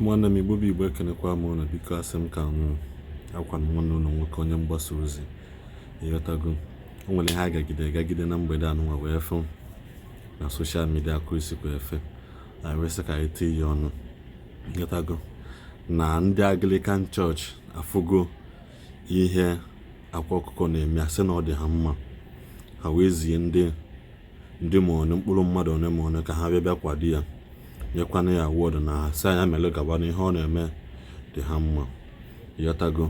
Ụmụnne m, Igbo bụ Igbo, ekenekwa m unu. Biko, asị m ka m akwa m nwanne unu nwoke, onye mgbasa ozi, ịghọtago. O nwere ihe a gagide gagide na mgbede anụnwa wee fụ na social media ka o sikwa efe. Anyị wee sị ka anyị tinye ya ọnụ, ịghọtago, na ndị Anglican Church afụgo ihe Akwa Ọkụkọ na-eme, asị na ọ dị ha mma. Ha wee zie ndị ma one mkpụrụ mmadụ one ma one ka ha bịa bịa kwado ya, nyekwana ya award, na sị anya mere gaba na ihe ọ na-eme dị ha mma, ịghọtago.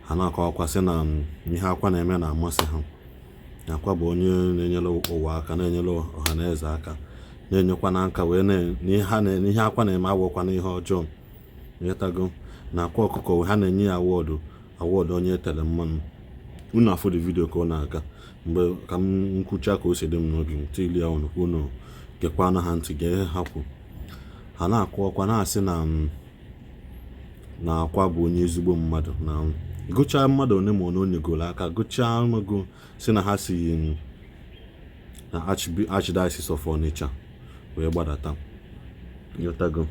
Ha na-akọwakwa sị na ihe Akwa na-eme na-amasị ha, na Akwa bụ onye na-enyere ụwa aka, na-enyere ọha na eze aka, na-enyekwa n'aka wee n'ihe Akwa na-eme awụkwa n'ihe ọjọọ, ịghọtago, na Akwa Ọkụkọ ha na-enye ya award, award onye etere mmanụ. Unu afụ the video ka ọ na-aga. Mgbe ka m nkwucha ka o si dị m n'obi, m tili ya unu ka unu gekwana ha ntị, gee ihe ha kwu. Ha na-akọwakwa na-asị na Akwa bụ onye ezigbo mmadụ, na gụchaa mmadụ one ma one o nyegoro aka, gụchaa ọnụgo, si na ha si na Archdiocese of Onitsha wee gbadata, ịghọtago,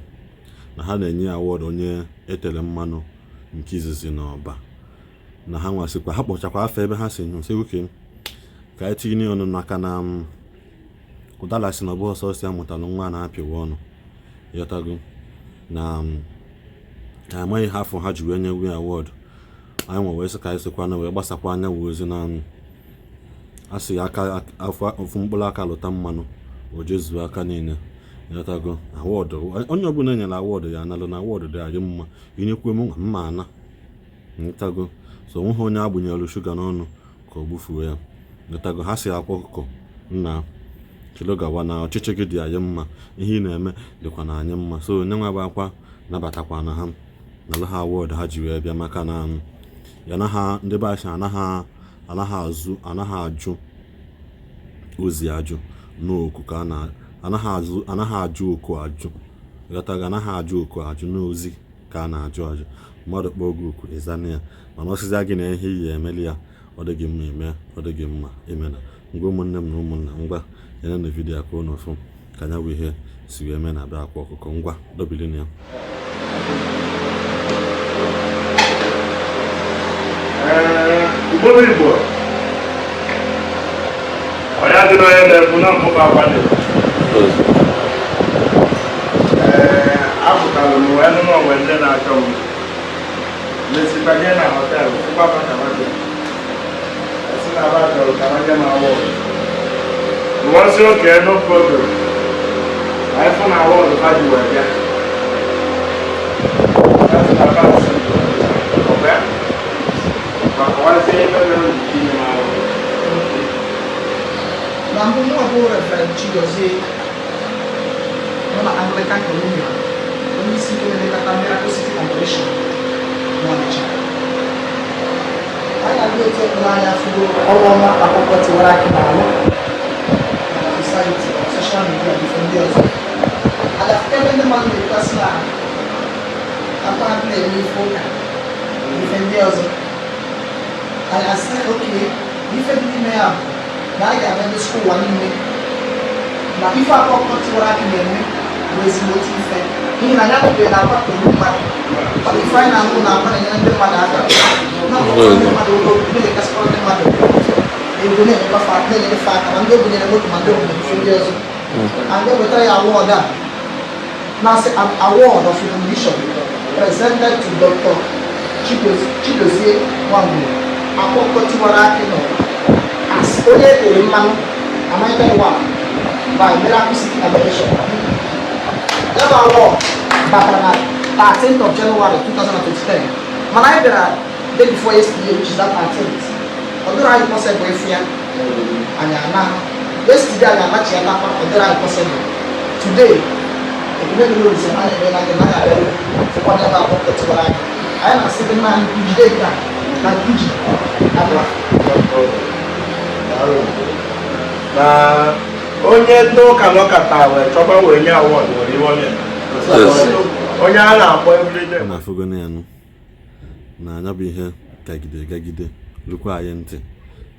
na ha na-enye ya award onye etere mmanụ nke izizi n'Ọba, na ha nwasịkwa ha kpọchakwa afọ ebe ha si nyụ sị oke ka anyị tinye ọnụ n'aka na ụdala si na ọ bụ ọsọ ya mụtara nwa na-apịwa ọnụ, ịghọtago, na amaghị ha afọ ha ji wee nye award. Anyị nwe wee sị ka anyị sịkwa na wee gbasakwa anya wee ozi na a sị aka afọ ofu mkpụrụ aka lụta mmanụ, o jezuo aka niile, ịghọtago. Award onye ọbụla enyere award ya analụ na award dị anyị mma, inyekwu m mma ana, ịghọtago. So onweghị onye agbụnyere shuga n'ọnụ ka o gbufuo ya, ịghọtago. Ha si Akwa Ọkụkọ nna chilo gawa na ọchịchị gị dị anyị mma, ihe ị na-eme dịkwa na anyị mma. So onye nwa bụ Akwa nabatakwa na ha nalụ ha award ha ji wee bịa, maka na ya na ha ndị be anyị anaghị azụ, anaghị ajụ ozi ajụ n'oku ka a na anaghị azụ, anaghị ajụ oku ajụ, ịghọtago, anaghị ajụ oku ajụ n'ozi ka a na-ajụ ajụ. Mmadụ kpọọ gị oku, ịzana ya, mana ọsịza gị na ihe iyi emeli ya, ọ dị gị mma ime, ọ dị gị mma imena. Ngwa, ụmụnne m na ụmụnna, ngwa, nyere na video ka unu fụ ka anya bụ ihe si wee mee na be Akwa Ọkụkọ. Ngwa, dobili ya. Igbo bụ Igbo, ọya dị n'onye na-ekwu na mbụ akwa dị. Ee, apụtara m wee nụ n'onwe ndị na-achọ m, mesi banye na hotel, fụkwa ka ha bịa, esi na aba chọrọ ka ha nye m award. Wọ́n okay, no problem. Anyị fụ na award ha ji wee bịa. Esi na aba si ọbịa ma kọwazie ebe mere o ji inye m award. Na mbụ, mụ bụ Reverend Chigozie nọ na Anglican Communion, onye isi nke na-elekọta Miracle City Congregation n'Ọnịcha. Anyị na-abịa otu ekpere anyị afụgo ọrụ ọma Akụkọ Tiwara Akị na-alụ na society, na social media na ife ndị ọzọ. Ada ebe ndị mmadụ na-ekwasị na akwa na-eme ife ụka na ife ndị ọzọ. Anyị asị oke ife dị n'ime ya bụ na anyị ga-abịa gosikwa ụwa niile na ife Akwa Ọkụkọ Tiwara Akị na-eme bụ ezigbote ife, n'ihi na anyị anụbeghị na Akwa toro mmadụ, mana ife anyị na-anụ na Akwa na-enyere ndị mmadụ aka, na-akwụkwọ ndị mmadụ ụgwọ, na-enyekasịkwara ndị mmadụ ego, na-enyekwa fa, na-enyere fa aka, ma ndị obinyere moto, ma ndị obinyere ife ndị ọzọ. And ewetara ya award a na-asị an award of recognition presented to Dr. Chigozie Nwangwu, Akwa Ọkụkọ Tiwara Akị nọ as onye e tere mmanụ, anointed one by Miracle City Adoration. Ya bụ award batara na 13th of January 2023, mana anyị bịara day before yesterday, which is that 13th. Ọ dịrị anyị possible ịfụ ya. Anyị ana yesterday, anyị anachiatakwa, ọ dịrị anyị possible. Today, ekele dịrị Olise na anyị emeela gị na anyị abịaruo fụkwa ya bụ Akwa Ọkụkọ Tiwara Akị. Anyị na-asị gị nna anyị, jide gị na nke iji abịa. Na onye ndị ụka nọkọta wee chọba wee nye award nwere iwe onye onye a na-akpọ everyday. Ọ na-afụgo na ya nụ na anya bụ ihe gagide gagide lukwa anyị ntị,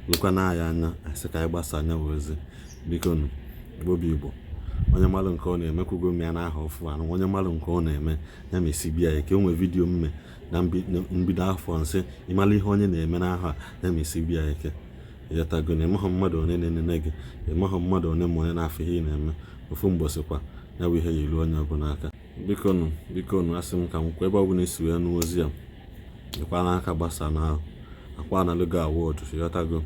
lukwa na anyị anya, asị ka anyị gbasa anya wee ozi. Biko nụ, Igbo bụ Igbo. Onye malụ nke ọ na-eme, kwugo m ya n'aha ọfụ anụ. Onye malụ nke ọ na-eme, ya mesi bịa ike. O nwee video mme na mbido afọ, nsị ịmala ihe onye na-eme n'ahụ a, ya mesi bịa ike. Ịghọtago na ịmaghọ mmadụ onye na-enene gị, ịmaghọ mmadụ onye ma onye na-afụ ihe ị na-eme. Ofu mbọsịkwa ya bụ ihe ya eru onye ọbụla aka. Bikonu, bikonu, asị m ka m kwuo, ebe ọbụla esi wee nụ ozi a, dịkwa n'aka gbasa na akwa analụgo award. Ịghọtago,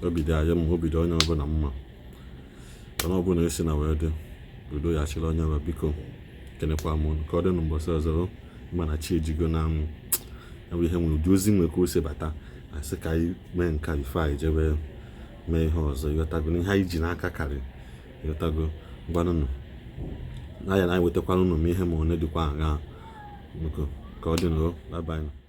obi dị anyị mma, obi dị onye ọbụla mma. Onye ọbụla esi na wee dị udo ya chịrị onye ọbụla. Biko, kenekwa m unu. Ka ọ dị n'ụbọchị ọzọ. Mana chi ejigo na m, ya bụ ihe nwere ụdị ozi nwere ka o si bata, asị ka anyị mee nke a before anyị jebe mee ihe ọzọ. Ịghọtago na ihe anyị ji n'aka karị. Ịghọtago, ngwanụnụ na ya na anyị wetakwara unu ma ihe ma one dịkwa aṅaa. Biko, ka ọ dị nụ. Bye bye.